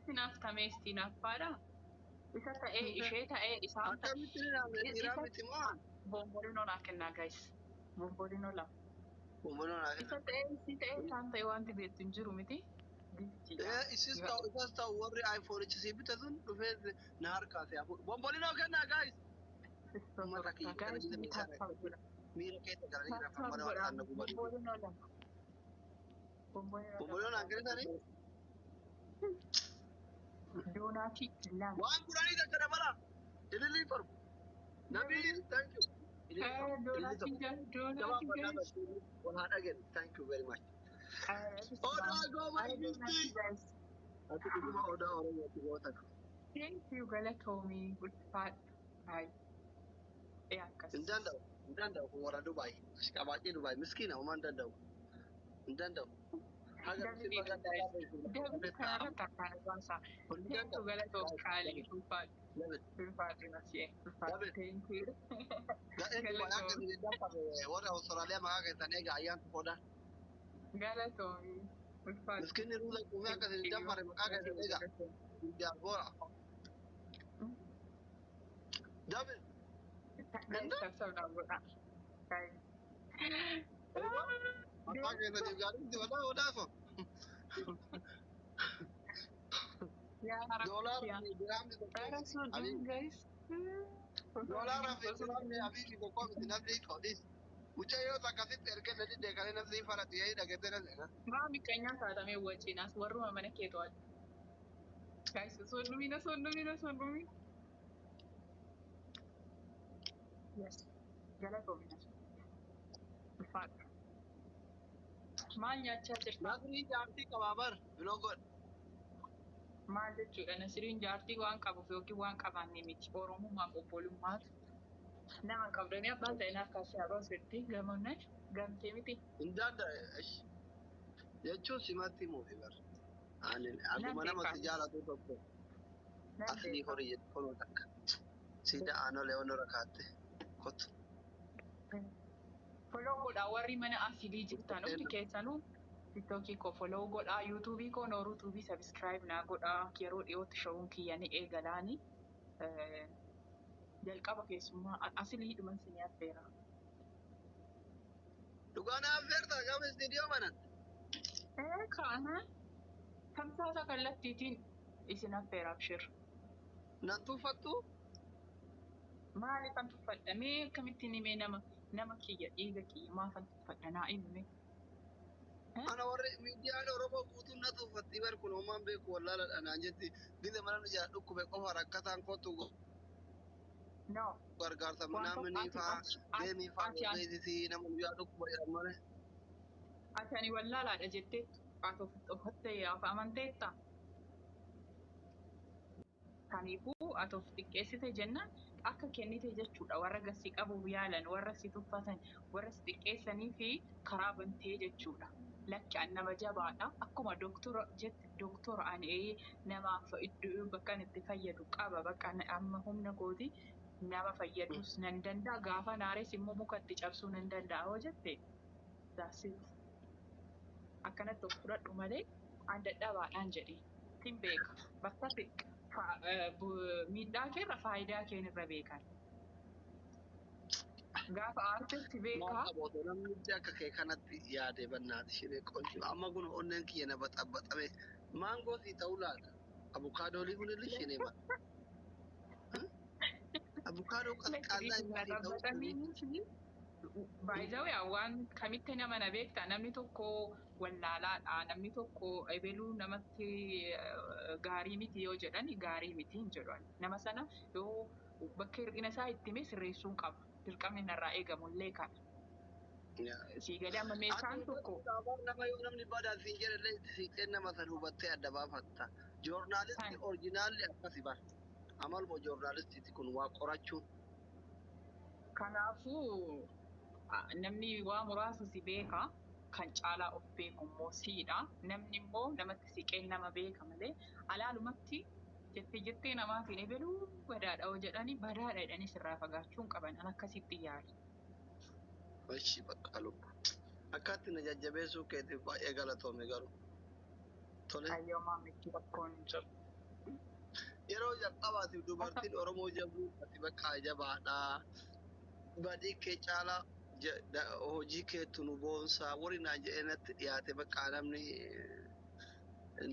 Akkamitti naaf tameestii naaf faadha? Isa ta'ee, ishee ta'ee, isaan ta'e. Akkamitti ni naafne? Dhiiraa Isa miti moo? Boombolinoo naaf kennaa, guys. Boombolinoo lama. Boombolinoo naa Isa kenna. ta'ee, isii ta'ee, isaan ta'e wanti beektu hin jiru miti. Giftiidha. Isis ta'u isas ta'u, warri iPhone sii bite sun dhufee na harkaa si hafuudha. Boombolinoo kennaa, guys. Uummata kiyya kana Guys, jala meeshaa tap godha. Miira keessa galanii Tap rafan malee waan godha. isaan na gubanii. Boombolinoo lama. Boombolinoo lama. Boombolinoo naan kennitanii? Doonaatii lama. Waan 10 takka dabala. Ililii 7. Nabiil, thank you. Ililii 7. Ililii Doonaatii 7. Doonaatii, guys. Wal haa dhageenyu. Thank you very much. Odaa gooma giftii. Guys. Ati dhuguma odaa Oromooti goota. Thank you, galatoomii, ulfaadhu. Hayi. Ee, akkas. Hin danda'u. Hin danda'u, kun warra Dubaay. Ashqabaacii Dubaay. Miskiina, homaa hin danda'u. Hin danda'u. Haga Dabii sirba guys. ganda Dabii kanarratti akkaan baasaa. Kun hin Thank you, danda'u. galatoom qaalii, ulfaadhu. Dabi. Ulfaadhu nafsee. Ulfaadhu. Dabi. Thank you. Ga'een Dubaay akka Galatoom. isin danfame, warra Awustiraaliyaa maqaa keessan eega ayyaan qodaa. Galatoomii. Ulfaadhu. Miskiinni ruuza quufee akka isin danfare maqaa keessan eega. Diyaaspoora. Dabi. Guys, sabsabnaa godha. Guys. Maqaa keessaniif gaarii odaa odaafo. Yaa Doolaara fi diraamni tokko Ara miti. sun Abiy. guys. Doolaara fi diraamni abiy tokko miti, namni kodhis. Mucayyoo akkasitti erga na didee kan namni farati yaa'ii dhageessee na seena. Maa miqqanyaan taatamee wajjinaas warruma mana kee to'atu. Guys, osoo hin dhumin, osoo hin dhumin, osoo hin dhumin. Yes. Galatoomina. Ulfaadhu. Maal nyaachaa jirta? Nasrii jaartii qabaa bar biloo godhe. Maal jechuudha? Nasiriin jaartii waan qabuuf yookiin waan qabaanne miti. Oromummaaf obbolummaatu. Nama hin qabdanii abbaan ta'e naaf kaasee haa baasu gamoonni gamtee miti. Hin danda'e jechuun simatti himuufi bar. Ani akkuma nama si jaalatu tokko Nan aslii beeka. Horii jedhu konoo takka. Siidaa aanolee onnora kaatte kottu. Follow godhaa, warri mana asilii jirtan hundi keessanuu TikTokii koo follow godhaa, YouTubeii koo Nooruu Tuubii subscribe naa godhaa. Yeroo dhiyootti showuun kiyya ni eegalaani. Jalqaba keessummaa asilii dhuman sinii affeera. Dhugaa na affeerta gaafa istiidiyoo banatti? Ee, kana tamsaasa kallattiitiin isin affeera, abshir. Nan tuffattu? Maaliifan tuffadha? Mee akkamittiin himee nama kiyya, dhiiga kiyya maafan tuffadha, naa himi. Ana warri miidiyaan Oromoo guutuun na tuffatti bar, kun homaan beeku, wallaaladha naan jetti. Gide mana nu jala dhukkube qofa rakkataan kottu No. gargaarsa Waan tokko namni ati faa ati deemii faa ati ati beeksisii nama nu jala dhukkuba jedhan malee. Ati ani wallaalaadha jetteettu ati ofitti of amanteetta. Kanaafuu ati of xiqqeessite jennaan akka kennite jechuudha. Warra gasii qabuuf yaalan, warra si tuffatan, warra si xiqqeessanii fi karaa bantee jechuudha. Lakki, an nama jabaadha. Akkuma doktora jette, doktora ani namaaf iddoo bakka ani itti fayyadu qaba. Bakka ani amma humna kooti nama fayyaduus nan danda'a. Gaafa naares immoo muka itti cabsuu nan danda'a hoo jette, that's it. Akkanatti of fudhadhu malee an dadhabaadhaan jedhi. Sin beeka. Bakka ati miidhaa keerra faayidaa keen irra beekan. Gaafa aartetti Maal beekaa. qaba otoo namni akka kee kanatti yaade bannaati shiree qonci. Amma kun onneen kiyya na baxabbaxame. Maangoo sii ta'uu laata? Abukaadoolii kunillee shinee maal? Abukaadoo qalqaallaa inni sii ta'uu. Baay'ee waan kamitti nama na beekta, namni tokko wallaalaadha, namni tokko ebeluu namatti gaarii miti yoo jedhan, gaarii miti hin jedhu. Nama sana yoo bakka hir'ina isaa itti hime sirreessuun qaba. Dirqamni narraa eegamu illee kana. Siigalee amma meeshaan tokko. Nama yoo namni badaa siin jedhallee itti siiqee nama san hubattee adda baafatta. Joornaalistii originalli akkasi bara. Amaluma joornaalistiiti kun waa qorachuun. Kanaafuu namni waa muraasa si beeka, kan caalaa of beeku immoo siidha. Namni immoo namatti siqee nama beeka malee alaalumatti jettee jettee namaatiin ebeluu badaadha hoo jedhanii, badaadha jedhanii sirraa fagaachuu hin qaban. An akkasitti yaala. Ishi bakka lubbu. Akkaatti na jajjabeessuu keetiif baay'ee galatoome garuu. Tole. Hayyoomaa miti, rakkoon hin jiru. Yeroo jalqabaatiif dubartiin Oromoo jabuu ati bakka jabaadha. Badii kee caalaa hojii keetu nu boonsaa warri naan jedhee natti dhiyaate bakka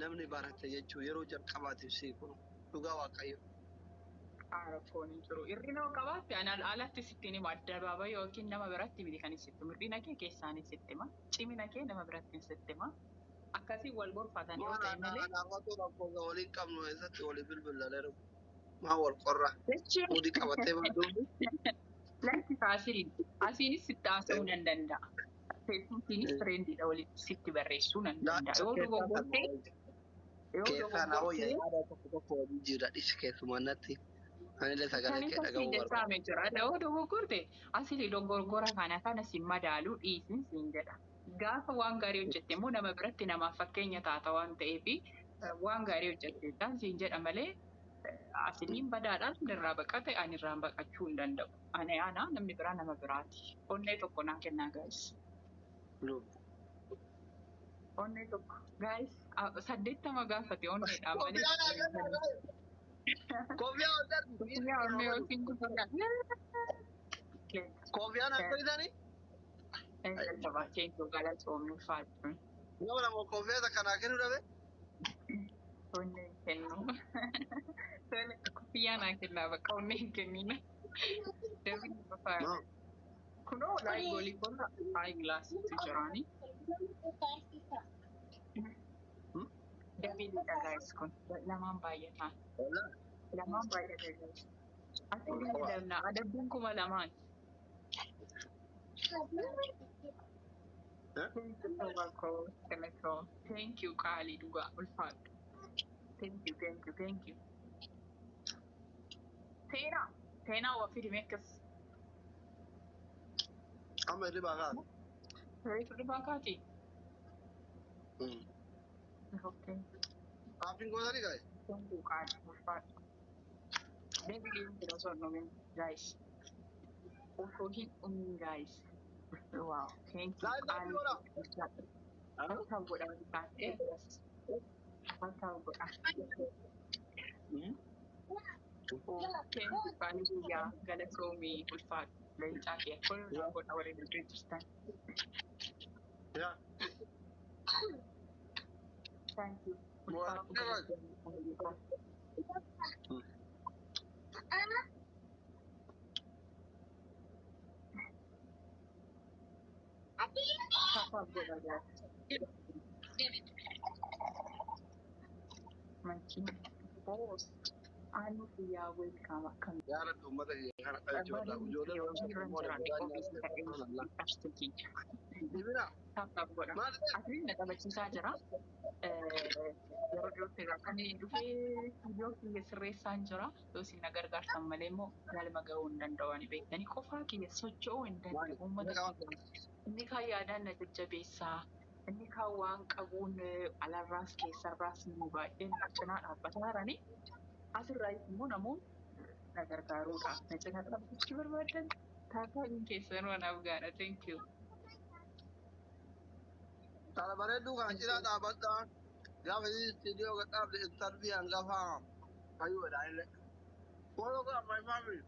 namni barate jechuun yeroo jalqabaatiif sii kun dhugaa Waaqayyo. Rakkoon hin jiru. Hir'ina yoo qabaatte ani alatti sitti hima, addabaabayii yookiin nama biratti miti kan sitti himu. Hir'ina kee keessaan sitti hima. Cimina kee nama biratti sitti hima. Akkasii wal gorfatan yoo ta'e malee. Anaafatu rakkoo waliin qabnu eessatti walii bilbilaleeru. Maa wal qorra. Jechuun Mudii qabattee badduun. Lakki kaasiriin asiinis sitti haasa'uu nan danda'a. Feesbuukiinis friendiidha, walitti sitti barreessuu nan danda'a. Yoo dogoggortee yoo Keessaa na wayya dogoggortee yaada tokko tokko waliin jira dhisi keessumaa natti. Anillee sagalee kan kee isa dhaga'uu siin barbaada. jechaame jira. Yoo dogoggorte asii dogoggora kana kana si madaaluu dhiisin siin jedha. Gaafa waan gaarii hojjette immoo nama biratti namaaf fakkeenya taata waan ta'eef waan gaarii hojjetteedhaan siin jedha malee asiliin badaadhaan irraa baqate ani irraan baqachuu hin danda'u. Ani ana, namni biraa nama biraati. Onnee tokko naa kennaa, guys. Lubbu. Onnee tokko. Guys, 80 gaafate onneedhaan malee. Koffiyaan haa kennaa. Koffiyaan ol darbi. Koffiyyaa onnee yookiin kubbaa. Koffiyaan akka isaanii. Jalqabaa keenya galatoomii ulfaatu. Nama lama koffiyyaa takka naa kennuu dhabe. Onnee kennu. Tole, kuffiyyaa naa kennaa, bakka onnee hin kennina. Dabni qofaa. Kunoo laayii goolii korra ayi gilaasiitu jiraani. Dabiidha guys, kun lamaan baay'ataa. Lamaan baay'ata guys. Ati dabna adabbiin 2000. Thank you so much, Senator. Thank you, qaalii dhugaa ulfaadhu. Thank you, thank you, thank you. Seenaa, seenaa waa fidime akkas. Amma hirribaa kaasa. Reefu dhibaa kaati. Okay. Aappiin gootanii gaa'e. Thank you, qaalii ulfaadhu. Deebiin jira osoo hin dhumin, guys. Osoo hin dhumin, guys. Wow, thank you. Laayii Qaalii godha. ulfaadhu. Akka godhaa taatee akka godhaa. Thank you, qaalii guyyaa galatoomii ulfaadhu. Leencaa kee kun godha warreen iddoo jirtan. Yaa. Thank you. Ulfaadhu, galatoomii. Akka godha guys. Makiin boss. Anu guyyaa welcome akkam. Yaa Rabbi, uummata kiyya kana qabachuu barbaada. Ijoolleen Oromoo Dibina. Godha. Maal ta'e? Asiin na taphachiisaa jira. Yeroo dhiyootti irraa kan dhufee viidiyoo kiyya sirreessaan jira. Yoo isin na gargaartan malee immoo galma ga'uu hin danda'u ani beektanii qofaa kiyya socho'uu hin danda'u. Uummata kiyya. Inni kaan yaadaan na jajjabeessaa. Inni kaan waan qabuun alarraas keessarraas nama baay'een na cinaa dhaabbataa jiranii. Asirraa immoo namoonni na gargaaruudhaaf na cinaa dhaabbachuu barbaadan taataan keessanuu anaaf gaadha. Thank you. Kana bareedduu kana cinaa dhaabbadhaa. Gaafa inni istiidiyoo gad dhaabde interview hangafa hayyuudha illee. Follow godha my family.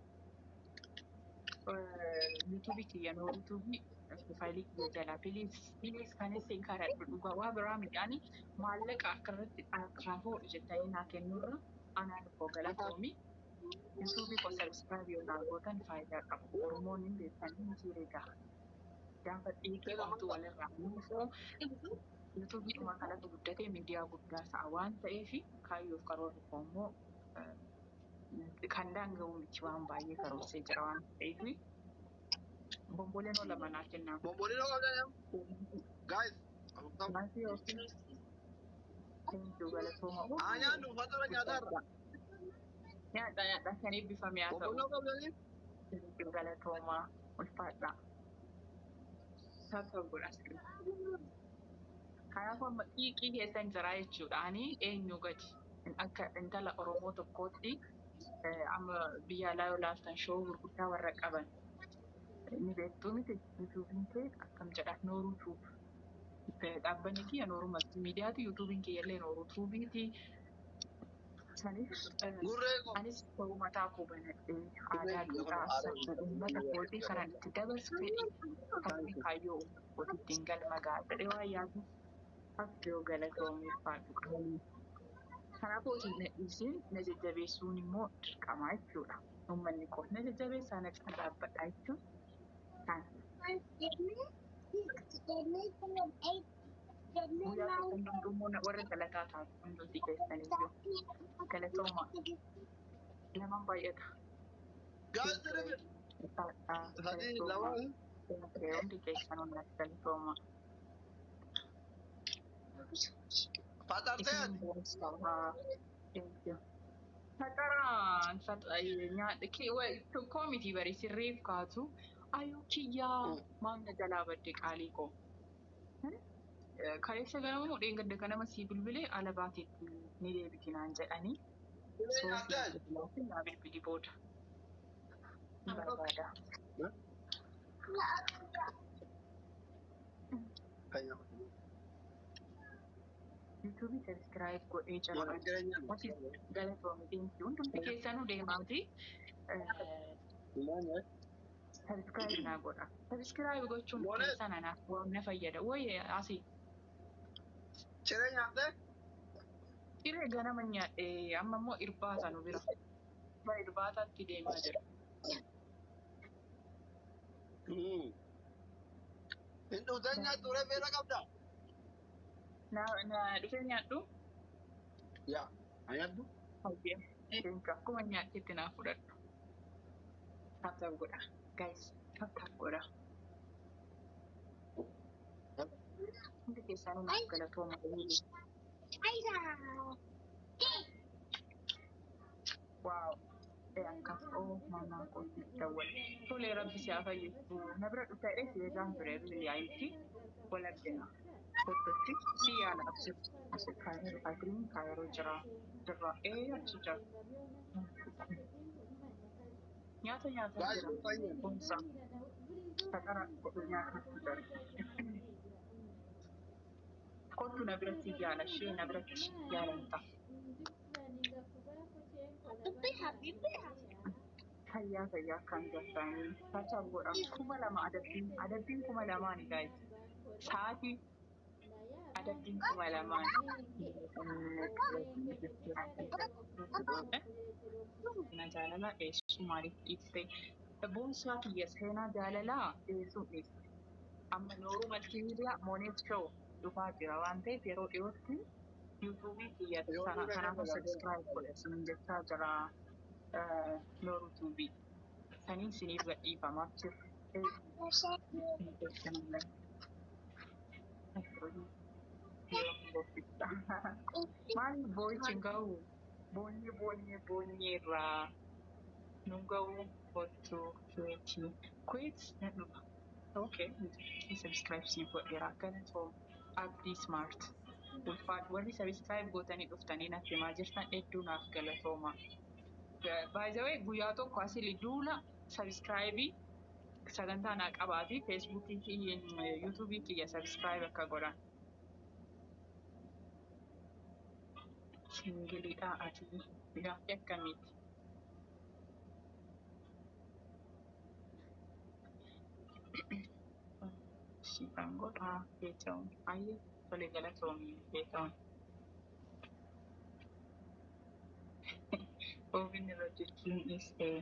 Yuutuubii kiyya noo yuutuubii profaayilii kiyya jalaa, please, please, kan isin kadhadhu dhugaa waa biraa midhaanii maallaqa akka irratti raafoo jettanii naa kennurra anaan koo galatoomi. Yuutuubii koo subscribe yoo naa gootan faayidaa qaba. Oromoon hin beektanii miti egaa. Gaafa dhiigee wantu walirraa nuufoo yuutuubii dhuma kanatu guddatee miidiyaa guddaa ta'a waan ta'eef kaayyoof karoorri koo immoo kan daanga'u miti, waan baay'ee karoorsee jira waan ta'eef bomboleen lama naa kennaa. Bombolino qabdan guys. Maatii yookiin thank you, galatooma. Haa nyaannu, uffata nyaataarra. Nyaadha, nyaadha, kan eebbifame haa ta'u. Bombolino qabdanii. Thank you, galatooma ulfaadha. Tap godha asirra. Kanaafuu amma xiiqii keessan jira jechuudha. Ani eenyu gadi akka intala Oromoo tokkootti amma biyya alaa yoo laaltan show gurguddaa warra qaban ni beektuu miti? Yuutuubiin kee akkam jedha, Nooruu Tube. Dhaabbanni kiyya Nooruu Maltiimiidiyaati. Yuutuubiin kiyya illee Nooruu Tuubiiti. Saniif Gurree koo. Anis ta'uu mataa koo banadhee aadaa, duudhaa, safuu uummata kootii kanan itti dabarsu fedhii kan kaayyoo uummata kootii ittiin galma ga'a jedhee waan yaaduuf abdii galatoomii faadhu qabanii. Kanaafuu hojii na dhiisiin na jajjabeessuun immoo dirqama jechuudha. Uummanni koo na jajjabeessaa na cina dhaabbadha jechuun kan guyyaa tokko hundumtuu warra galataa taatu hundumti keessaniyyuu galatooma lamaan baay'ata. Gaazexaa sadii lama. Hundi keessanuu naaf galatooma. Faxartee ati. Faxaraan tokkoo miti bari sirreef kaatu ayuu kiyyaa maal na jalaa badde qaalii koo. Kaleessa ganama moo dheengadda ganama sii bilbilee ala baateetti ni deebiti naan jedhanii. Soosii naa bilbili booda. Ni barbaada. Yuutuubii subscribe godhee jira. Galatoomii deemti. Hundumti keessanuu deemaati. Subscribe naa godha. Subscribe gochuun keessan anaaf waan na fayyada. Wayye asii. Ciree nyaattee? Ciree ganama nyaadhe, amma immoo irbaata nu bira. Bara irbaataatti deemaa jira. Hin dhuftee nyaattu ree beela qabdaa? Na dhufee nyaadhu? Yaa, nyaadhu. Hayyee. Akkuma nyaadhetti naa fudhadhu. Tap tap godha. Guys, tap tap godha. Hundi keessanuu naaf galatooma. Wow. Akkas oo mamaa kootii dawwale. Tolee, rabbi si haa fayyisu. Na bira dhufee si eegaan ture yaa'itti wal argina. Kottotti si yaala absi. Asi kaayeroo agriin kaayeroo jira. Jirra ee achi jira. Nyaata nyaataa jira. Kumsa. Faxara godhu nyaata jira. Kottu na biratti yaala ishee na biratti yaalamta. Fayyaa fayyaa kan jirtanii tap godha 2000 adabbiin 2000ni guys, sa'aatii adabbiin 2000. Na jaalalaa dheessuu maaliif dhiifte? Boonsaa kiyya, seenaa jaalalaa dhiyeessuu dhiifte. Amma Nooruu Maltiimiidiyaa Mooneet Show dhufaa jira waan ta'eef yeroo dhiyootti yuutuubii kiyya kanaafuu subscribe godha isiniin jechaa jira. Nooruu Tuubii saniin siniif gadhiifamaaf jira. Maal boo'ichi hin ga'u? Boonyee boonyee boonyee irraa nu ga'u kottu keetii. Kuwait na dhufa. Okay, subscribe siif godheera. Galatoom Abdii Smart. Ulfaadhu, warri subscribe gootanii dhuftanii natti himaa jirtan hedduu naaf galatooma. By the way, guyyaa tokko asili duula subscribe sagantaa naa qabaa fi feesbuukii kiyya, yuutuubii kiyya subscribe akka godhan. Singiliidhaa ati gaaffii akkamiiti? Siifan godhaa beeka'uun. Ayyee, tole, galatoomii beeka'uun. OBN irra hojjechuun dhiistee.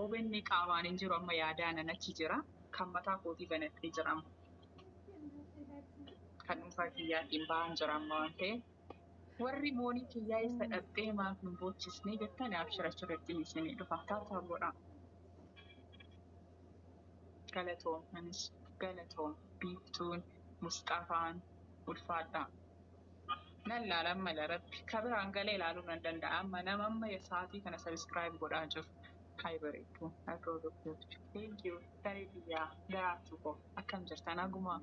OBN qaamaan hin jiru amma, yaadaan achi jira. Kan mataa kootii banadhee jira amma. Kan dhuunfaa kiyyaatiin ba'aan jira amma waan ta'eef. Warri moonii kiyyaa eessa dhabdee maaf hin boochisnee jettan abshira, achirratti isinii dhufa. Tap tap godhaa. Galatoom, anis galatoom, Biiftuun Musxafaan ulfaadhaa. Nan laala amma la rabbi kabiraan galee ilaaluu nan danda'a amma nama amma sa'aatii kana subscribe godhaa jiru. Hai bareedduu, I thank you. Daree biyyaa daraartuu koo, akkam jirtan aguma?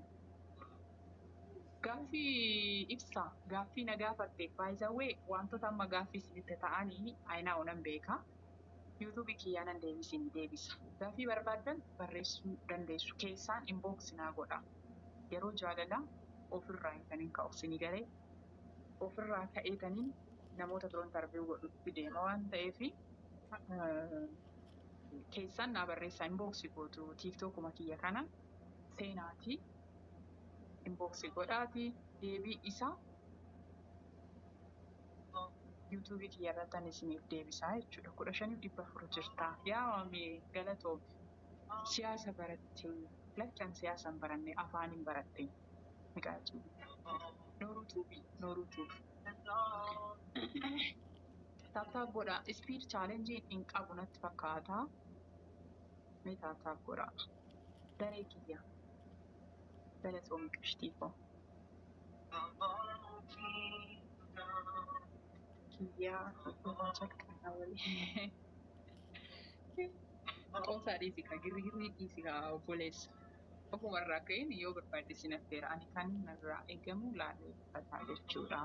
Gaaffii ibsa gaaffii na gaafatte baay'isawwee wantoota amma gaaffii isinitti ta'anii ayinaa nan beeka. Yuutuubii kiyyaa nan deebisin deebisa. Gaaffii barbaaddan barreessuu dandeessu. Keessaan inbox naa godha. Yeroo jaalalaa ofirraa hin ka'u isinii galee. Ofirraa ka'eetaniin namoota biroo interview godhutti deema waan ta'eef keessan naa barreessaa inbox gootu tiiktookuma kiyya kana seenaatii inbox godhaati deebii isaa yuutuubii kiyya irratti ani isiniif deebisaa jechuudha. 15,400 jirta. Yaa waamee galatoomi. Siyaasa barattee laccaan siyaasa hin baranne afaan hin baratte. Maqaa Nooruu tuubii nooruu tuubii. Tap tap godhaa. Speed challenge hin qabu natti fakkaata. Mee tap tap godhaa. Daree kiyya. Galatoomi qashtii koo. Kiyyaa jalqabna walii. Qoosaa dhiisi kaa girgirrii dhiisi kaa obboleessa. Ofuma irraa ka'een yoo barbaadde sin affeera. Ani kan narraa eegamu laaleffataa jechuudha.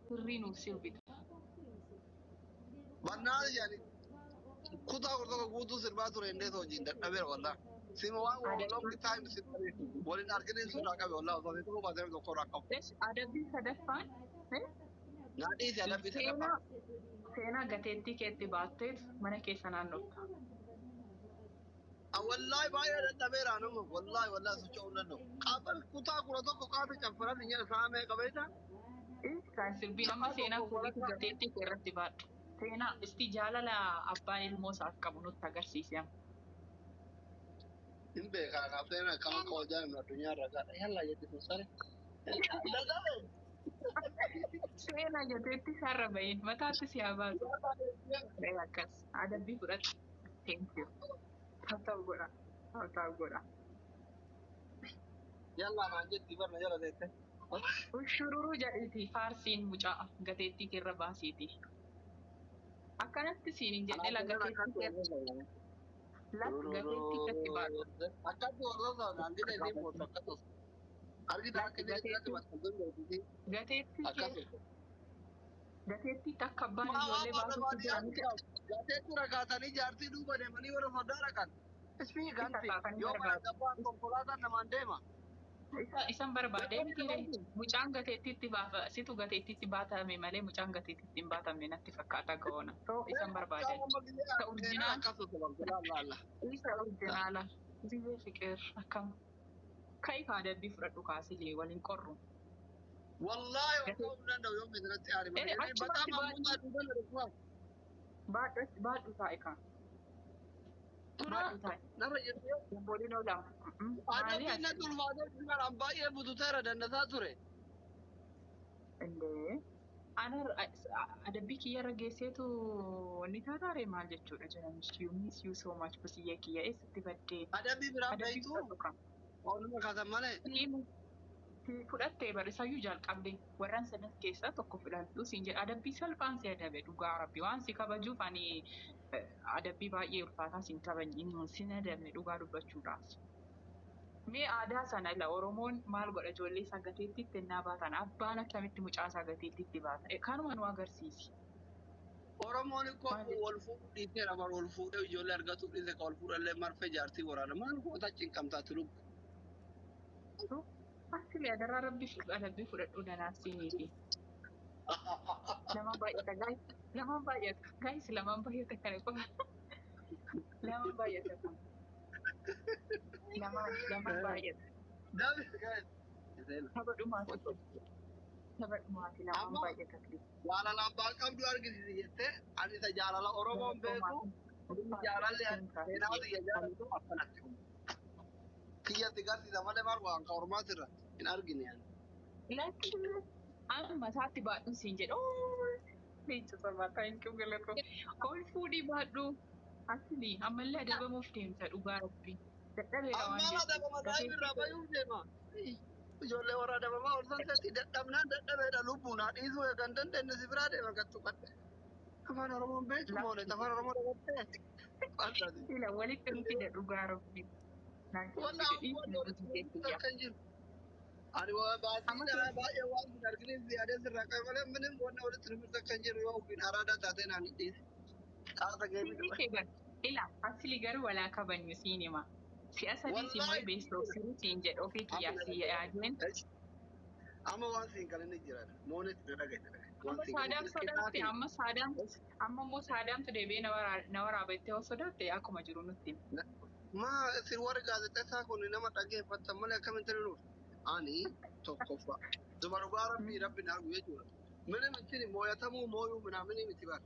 Sirrii nuuf sirbita. Bannaan yaani kutaa tokko guutuu sirbaa ture indee hojiin dadhabeera wallah. Sima waan long time sirba waliin arginu sun qabe wallah osoo tokko baatee tokko irraa qabu. Adabbii sadaffaan Naa dhiisi adabbii sadaffaa. Seenaa gateettii keetti baatteet mana keessa naannofta. Wallahi baay'ee dadhabeera nama wallahi wallahi socho'uu hin danda'u. Qaban kutaa 11 qaata caffaran hin jedha saamee qabeeta. Kan sirbiin amma seenaa fuudhitu gateettii kee irratti baadhu. Seenaa isti jaalala abbaan ilmoo isaaf qabu nutti agarsiise. Hin beekaa kanaaf seenaa akkam akka wal jaalannu addunyaa irra gaadha. Yallaa jetti sun sare. Seenaa gateettii isaarra bahin mataatti si haa baasu. Akkas adabbii fudhadhu. Thank you. Haa godha. Haa godha. Yallaa naan jetti barna jala teette. Ushururuu jedhiiti faarsiin mucaa gateettii keerra baasiiti. Akkanatti siin hin jedhe la gateettii keetti baadhu. Akkatti warra naan jedhe ni mootu akkatus. Argita akka inni irratti maxxansuun Gateettii gateettii takka abbaan ijoollee baasutti jiranitti. Gateettii rakaatanii jaartii duuba deemanii warra fardaa dhaqan. Isfii ganti yoo mana gabbaan konkolaataan namaan deema. Isan barbaadee miti mucaan gateettiitti baafa situ gateettiitti baatame malee mucaan gateettiitti hin baatamne natti fakkaata ga'oona. Isan barbaadee. Isa orjinaala. Isa orjinaala. Biyya fiqir akkam. Ka'i kaa adabbii fudhadhu kaasilee waliin qorru. Wallaahi waan ta'uu danda'u yoo misirratti aari malee. Achumatti baadhu baadhu taa'e kaa. Narra jirtu. Bomboliin oola. Adabbiin natti ulfaatee jiran baay'ee bututeera dandasaa ture. Indee ana adabbii kiyyarra geesseetu wanni taataare maal jechuudha jedhamichi you miss you so much busiyyee kiyya eessatti baddee. Adabbii biraan beektu ooluma kaasan malee. Fudhattee barisayyuu jalqabde warraan sadan keessaa tokko fudhadhu siin jedha adabbii salphaan si adabe dhugaa rabbi waan si kabajuuf ani adabbii baay'ee ulfaataa siin kabajni sin adabne dhugaa dubbachuudhaaf. Mee aadaa sana ila Oromoon maal godha ijoollee isaa gateettiitti ennaa baatan abbaan akkamitti mucaa isaa gateettiitti baata kanuma nu agarsiisi. Oromoon ikkoo wal fuudhuu dhiiseera bar wal fuudhee ijoollee argatu dhiise ka wal fuudhallee marfee jaartii waraana maal goota cinqamtaati lubbu. Actually adaraa rabbi adabbii fudhadhuu danaaf siiniiti. Lamaan baay'ata guys lamaan baay'ata guys lamaan baay'ata kana qofa lamaan baay'ata kan lamaan lamaan baay'ata. Tapha dhumaati tapha dhumaati lamaan baay'ata. Jaalala abbaan qabdu argisiisi jettee ani isa jaalala Oromoon beeku jaalalli seenaa xiyya jaalatu akkanatti. Kiyyatti garsiisa malee maal waan ka ormaatirra hin argine ani. Lakki amma mataatti baadhu siin jedha. Leenca sabaa thank you galatoo. Ol fuudhii baadhu. Asli ammallee adabamuuf deemta dhugaa rabbi. Dadhabeera waan Amma adabama daa'imni irraa bayuuf deema. Ijoollee warra adabamaa ol sansetti dadhabnaan dadhabeedha lubbuun haa dhiisuu eegan dandeenye si biraa deema gattu qadde. Afaan Oromoon beektu moole afaan Oromoo dabattee. Fadhati. Ila walitti nu fida dhugaa rabbi. Naan Walla fide wanni dhiisni walitti hojii nu keetti akka hin jiru. Ani waa baatii Amma dhaa baay'ee waan hin arginiif ziyaadee sirraa qabe malee minim wanni walitti nu fiddu akka hin jiru yoo ofiin araadaa taatee naan hin dhiise. Qaasa geemii Sirrii kee gar. Ila asli garuu walaa kabajnu siin hima. Si'a sadii si Wallaahi moo'e beesoo sirrii siin jedhe ofii kiyyaa si yaadeen. Amma waan siin galin ni jira. Moonet na dhagaye. Waan Amma siin galin saadaam jira. sodaatte Qixaatiin. amma saadaam amma immoo saadaamtu deebi'ee na waraabettee yoo sodaatte akkuma jiru nutti hima. Maa isin warri gaazexeessaa kun nama dhaggeeffattan malee akkamitti ni dhufu? Ani tokkoffaa. Dubara dhugaa rabbii rabbi na argu jechuudha. Minim ittiin mooyatamuu mooyuu minaamini miti bara.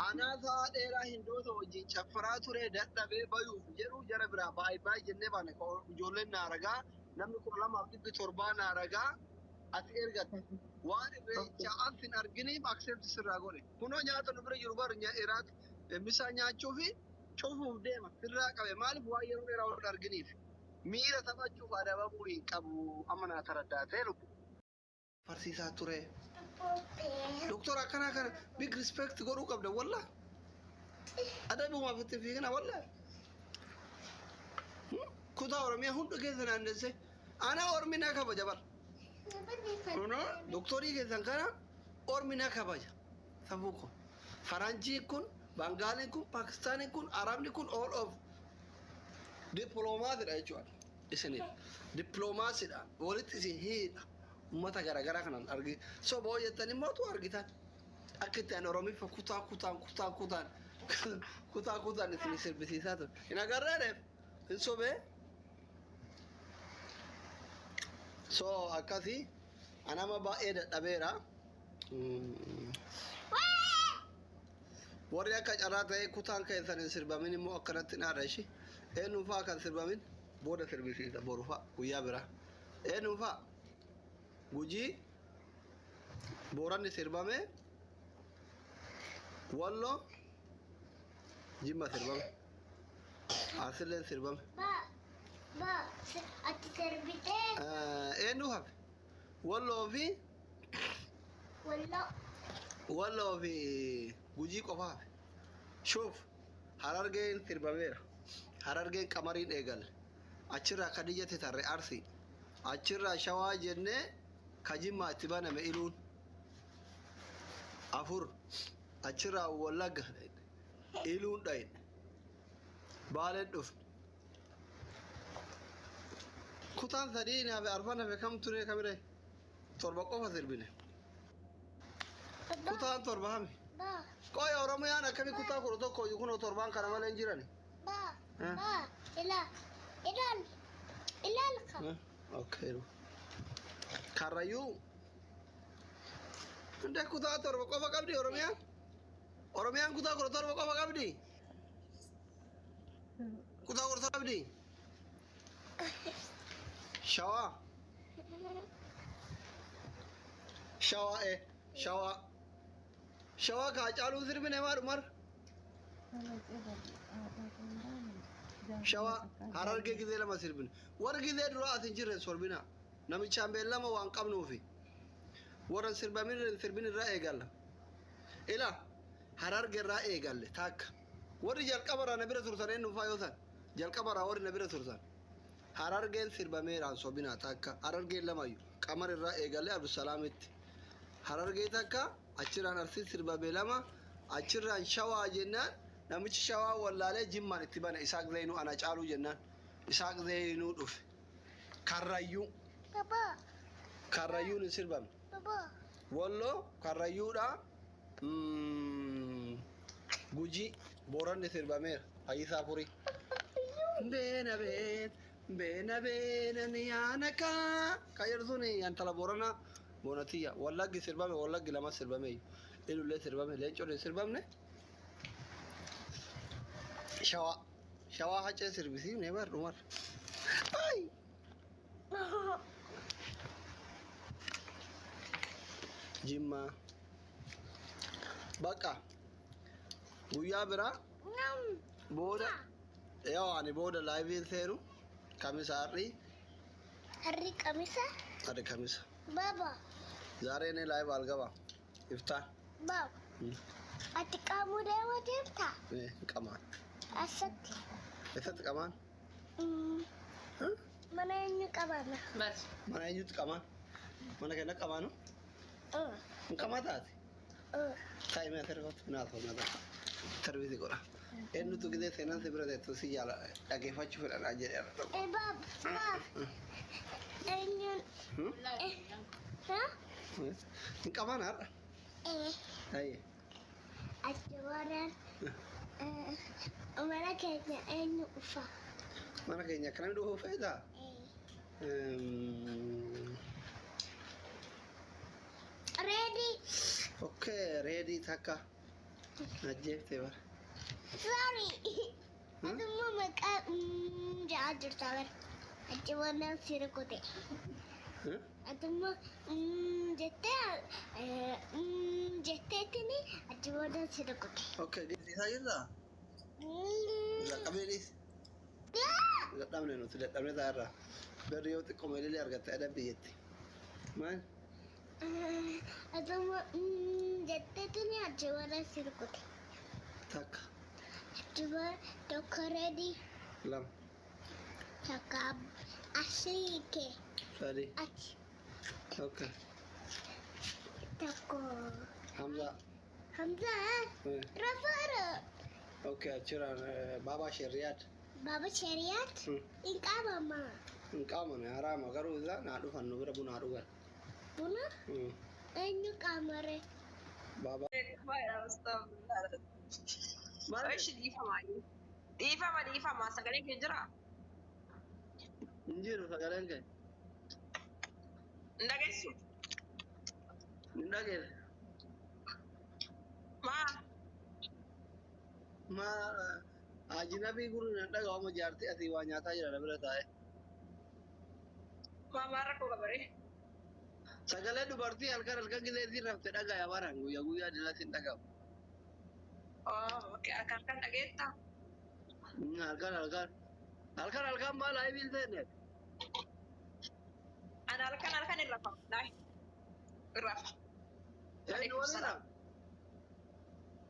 Anaa sa'a dheeraa hindoota wajjin caffaraa ture dadhabee bayuuf jedhu jara biraa baay'ee baay'ee jennee baane ijoolleen na ragaa namni 2,700 na ragaa ati ergatte. Waan irreecha as hin arginiif accept sirraa godhe. Kunoo nyaata nu bira jiru bara iraat misaa nyaachuu fi cufuuf deema sirraa qabe maaliif waan yeroo dheeraa wal arginiif miira taphachuuf adabamuu hin qabu amma naa taraddaatee lubbu. Barsiisaa ture. Doktora akkanaa kana big respect godhuu qabda walla. Adabumaaf itti fiigina walla. Kutaa Oromiyaa hunda keessa naannesse. Ana Ormi na kabaja bar. Kunoo doktorii keessan kana Ormi na kabaja. Safuu kun. Faranjiin kun, Bangaaliin kun, Paakistaaniin kun, Arabni kun all of dippiloomaatidha jechuudha. Isiniif dippiloomaasiidha. Walitti isin hiidha. Uummata garaagaraa kanan argi. Soba hojjetan immoo tu argitan. Akka itti ani Oromiffa kutaa kutaan kutaa kutaan kutaa kutaan isin sirbisiisaa ture. Hin agarreedheef hin sobee. So akkasii anama baay'ee dadhabeera. Warri akka carraa ta'ee kutaan keessan hin sirbamin immoo akkanatti naadha ishi. Eenyuun fa'aa kan sirbamin booda sirbisiisa boru fa'a guyyaa biraa. Eenyuun fa'a Gujii Booranni sirbame Walloo Jimma sirbame Arsilleen sirbame. Ba, ba, ati sirbitee Eenyu hafe Walloo fi Walloo. Walloo fi Gujii qofa hafe. Shuuf Harargeen sirbameera. Harargeen qamariin eegale. Achirraa Kadiyyatti tarre Arsii. Achirraa Shawaa jennee ka Jimmaa itti baname Iluun. Afur. Achirraa Wallagga dhayne. Iluun dhayne. Baaleen dhufne. Kutaan sadii hafe arfan hafe kam ture kamire? Torba qofa sirbine. Kutaan torba hame. Ba, Qoya Oromiyaan akkami kutaa 11 kunoo torbaan kana malee hin jirani. ba, Eh? ba, ilaal, ilaal, ilaal ka. Okay. Karrayyuu. Hundee kutaa torba qofa qabdi Oromiyaan? Oromiyaan kutaa 17 qofa qabdi? Kutaa 17 qabdi? Shawaa. Shawaa shawaa. Shawaa kaa caaluu sirbine maa dhumar? Shawaa Harargee gizee lama sirbine. Warri gizee duraa as hin jirre sorbina. Namichaan beellama waan qabnuufi. Warra sirbamin sirbin irraa eegalla. Ila Harargee irraa eegalle takka. Warri jalqabarraa na bira turtan eenyu faa yoo ta'an jalqabarraa warri na bira turtan. Harargeen sirbameeraan sobinaa takka. Harargeen lamayyu qamar irraa eegalle Abdusalaamitti. Harargee takka achirraan Arsii sirbame lama achirraan Shawaa jennaan namichi Shawaa wallaalee Jimmaan itti bane Isaaq Zeenuu ana caaluu jennaan Isaaq Zeenuu dhufe. Karrayyuu. Baba, Karrayyuun hin sirbamne. baba. Walloo Karrayyuudha. Gujii Booranni sirbameera. Fayyisaa Furii. Beena been beena beena ni yaana kaa. Kan jedhu suni intala Booranaa Boonatiyya. Wallaggi sirbame Wallaggi lama sirbame. Ilullee sirbame Leencoon hin sirbamne. Shawaa Shawaa hacee sirbisiifne bar dhumar. Ay! Jimmaa. Bakka guyyaa biraa Nam. booda yoo ani booda laayiviin seenu kamisa har'ii Harri qamisa. har'i kamisa. Baba, ዛሬ እኔ live አልገባም። iftaan baba. Ati qaamuu deema deemta? ቀማ Asatti. Eessatti qamaan? Mana eenyu qabana? Bas. Mana eenyutti qamaan? Mana keenya qamaanu? Hin qamaa taate? Taa'imee asirratti naaf naaf tarbiitii godha. Eenyutu gidee seenaan si bira teettu si jaala dhaggeeffachuu fedhan jedhee. Baab, baab. Eenyuun? Ha? Hin qamaan har'a? Hayyee. Achi warreen mana keenya eenyu dhufa? Mana keenya akkanami dhufuu feetaa? Ready? Okay, ready takka. Ajjeeftee bara. Sorry. Aduma maqaa ja'a jirta bara. Achi warreen si rukute. Aduma jettee jetteetini achi warreen si rukute. Okay, isaa jirtaa? Dadhabee dhiisi. Dadhabne nuti dadhabne taa'arra. Berri yoo xiqqoo illee argatte adabbi jetti. Maal? Aduma jetteetini achi warreen si rukute. Takka. Achi warra tokko ready. Lama. Takka asii kee. Sadi. Achi. Okay. Tokko. Hamza. Hamza. Rafaara. Okay, achirraan Baabaa Sherriyaad. Baba Shariat. Hin qabama. Hin qaamane haraama garuu isaa naa dhufan nu bira bunaa dhugan. Buna eenyu qaamare? Baabaa. Ishi dhiifama. Dhiifama dhiifama sagalee kee jira? Hin jiru sagaleen kee. Hin dhageessu? Hin dhageesse. Maa? Maa ajinabii gurri nan dhaga'amu jaartii asii waa nyaataa jira bira taa'e. Maa maal rakkoo qabaree? Sagalee dubartii halkan halkan gisee isiin rafte dhagaya baran guyyaa guyyaa dilas hin dhagamu. Oh, okay. Halkan halkan dhageettaa? Halkan halkan. Halkan halkan maal aybiin seenne? Ana halkan halkan hin rafa. Laay. Hin rafa. Eenyu waliin rafa?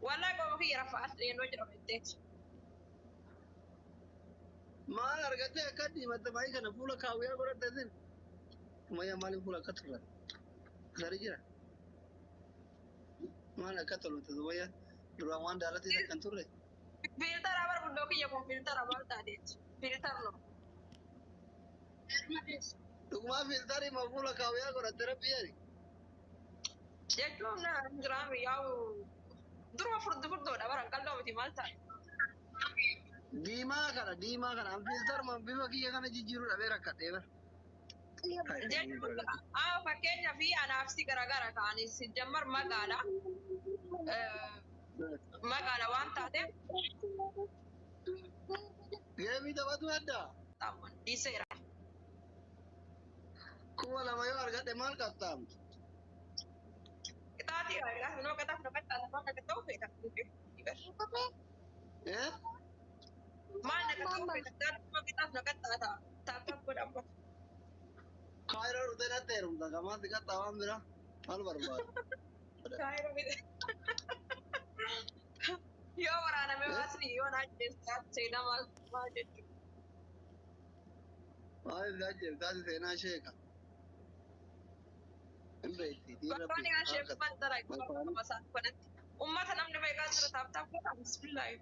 Wallahi qooma kiyya rafa as dhiyeennoo jedhama jetteeti. Maal argattee akka diimatte maayii kana fuula kaawwiyaa godhatte isin? Umayyaa maaliif fuula akka turre? Sari jira. Maal akka tolute Umayyaa duraan waan daalatii akkan turre? Filtara bara buddoo kiyya kun filtara maal taateeti? Filtar no. Dhugumaa filtarii ma fuula kaawwiyaa godhatte rabbi jedhi. Jechuun jiraami yaa'u duruma furdu furdoodha bara qal'oo miti maal taate? Diimaa kana diimaa kana an filtaruma bifa kiyya kana jijjiiruu dhabee rakkadhee bara. Jechuun fakkeenyaa fi anaaf si garagara ka'anii si jammar magaala. Magaala waan taateef. Geemii taphatu adda. Dhiiseera. 2000 yoo argadhe maal qaxxaamtu? Qixaatii gaafa nama qixaaf nama qixaata maal akka ta'u feeta. Maal na ta'u feeta nama qixaaf na qixaata taaptaap godhama. Kaayiroo dhufee natti heerumta gamaa si qaxxaa waan biraa maal barbaada? Kaayiroo miti. Yoo waraaname waasni yoo na ajjeessaa seenaa maal maal jechuudha. Maal si ajjeessaa seenaa sheeka. Hin beekti. Bakkoonni ishee mandara kanatti. Uummata namni beekaa jira taaptaap godha bismillaahi.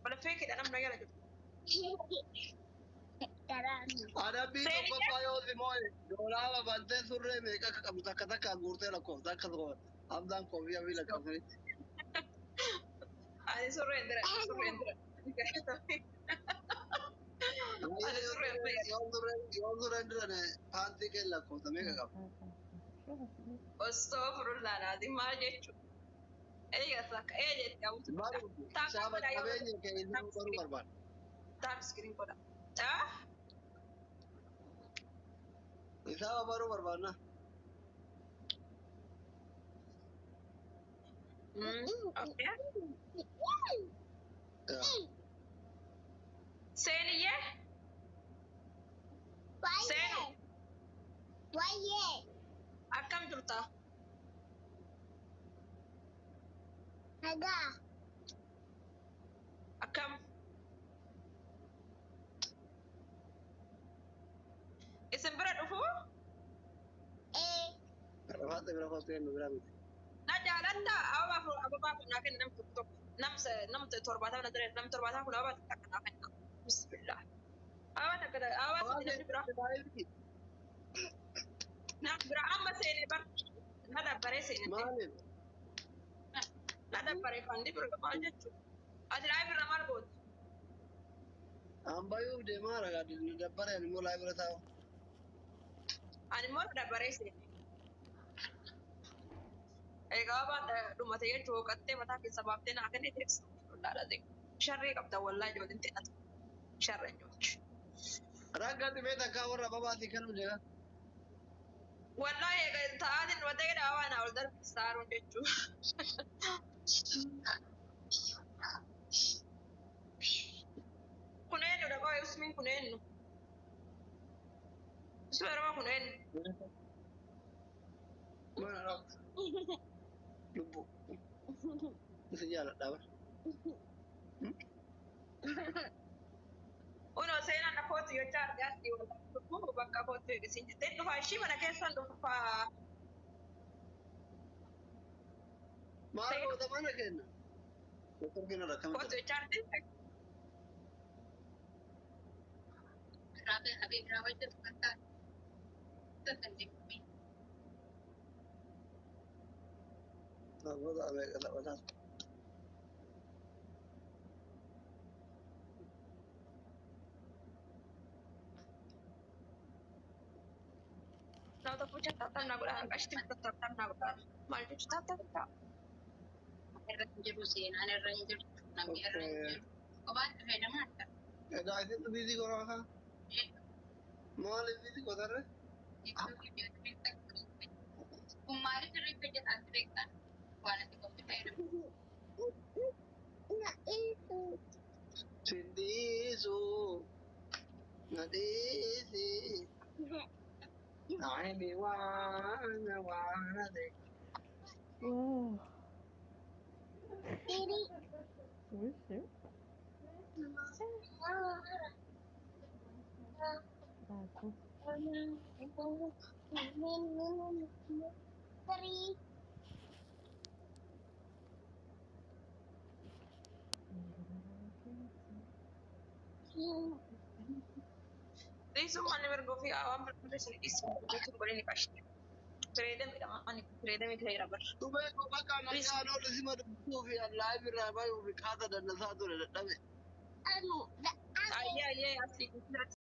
Wala feekidha namni jala jiru. Adabbii tokkoffaa yoo si moo'e doolaara bantee surree meeqa akka qabdu takka takkaan guurtee lakkoofta akka Hamzaan koofiyyaa fi lakkoofsanitti. Ani surreen dira surreen dira. Ani surreen fayyada. Yoo surreen dirane paantii kee lakkoofta meeqa qabdu? Osoo furullaadhaati maal jechuudha? Eegas akka ee jetti hawwatu. Baru saaba qabeenya kee inni baruu barbaada. Taap iskiriin godha. Isaaba baruu barbaadna. Okay. Seeniyyee? Seenu. Wayyee. Akkam jirta? Nagaa. Akkam? Saaxi bira kootu kennu bira miti. Na jaalatta ababaa ababaa kun naa kenna namni tokko tokko. Nam 70 na dare nam 70 kun ababaa takka naa kenna. Bismillah. Ababaa takka ababaa sadi namni biraa. Nam biraa amma seene bar. Na dabbaree seene. Maaliif? Na dabbaree kan bira maal jechuudha. Ati laayif irra maal gooti? Ambayyuuf deemaa ragaa dabbareen immoo laayif irra taa'u. Ani immoo na dabbaree seene. Egaa ababaan dhumate jechuun hooqattee mataa keessa baaftee naa kennite teessuma. Sharree qabda wallaa ijoolleen ta'an. Sharree ijoollee. Rakkati mee takkaa warra ababaasii kennu jedha. Wallahi egaa ta'aatiin dhumatee gadi ababaa naa ol darbe saaruun jechuudha. Kun eenyudha qo'ee usmiin kun eenyu? Usmi Oromoo kun eenyu? Mana rakkatu. Lubbu. Si jaaladha bara. Unoo seenaan na kootu jechaa argaa asii wal bakka kootu eegisiin jettee dhufaa ishii mana keessan dhufaa. Maal goota mana kenna? Doktor kenna rakkama Kootu jechaa argite. jira. Goota ameeqa taphataa. Nama tokko jecha taaptaap naa godhaa qashti taaptaap naa godhaa maal jechuun taaptaap ta'a. Irra hin jiru seenaan irra hin jirtu namni irra hin jiru. Kophaatti fayyadamaa adda. Egaa isin biizii godhaa haa? Maaliif biizii gootarre? Kun maaliif irratti hojjetaa beektaa? Waan ati qofti fayyadamu. Na dhiisu. Sindiisu. Na dhiisi. Naayimi waan waan ate. Wow. Tiri. Oui, Bah, Three. Two. Dhiisuun manni mirgoo fi waan barbaade dhiisuu jechuun godhee ni qashti. Fireedamidha manni fireedamii ta'eera bara. Dhubee koo bakka nagaan oolu sima dubbisuu fi laayif irraa bayuu fi qaata dandasaa ture dadhabe. Anu. Ayyee ayyee asii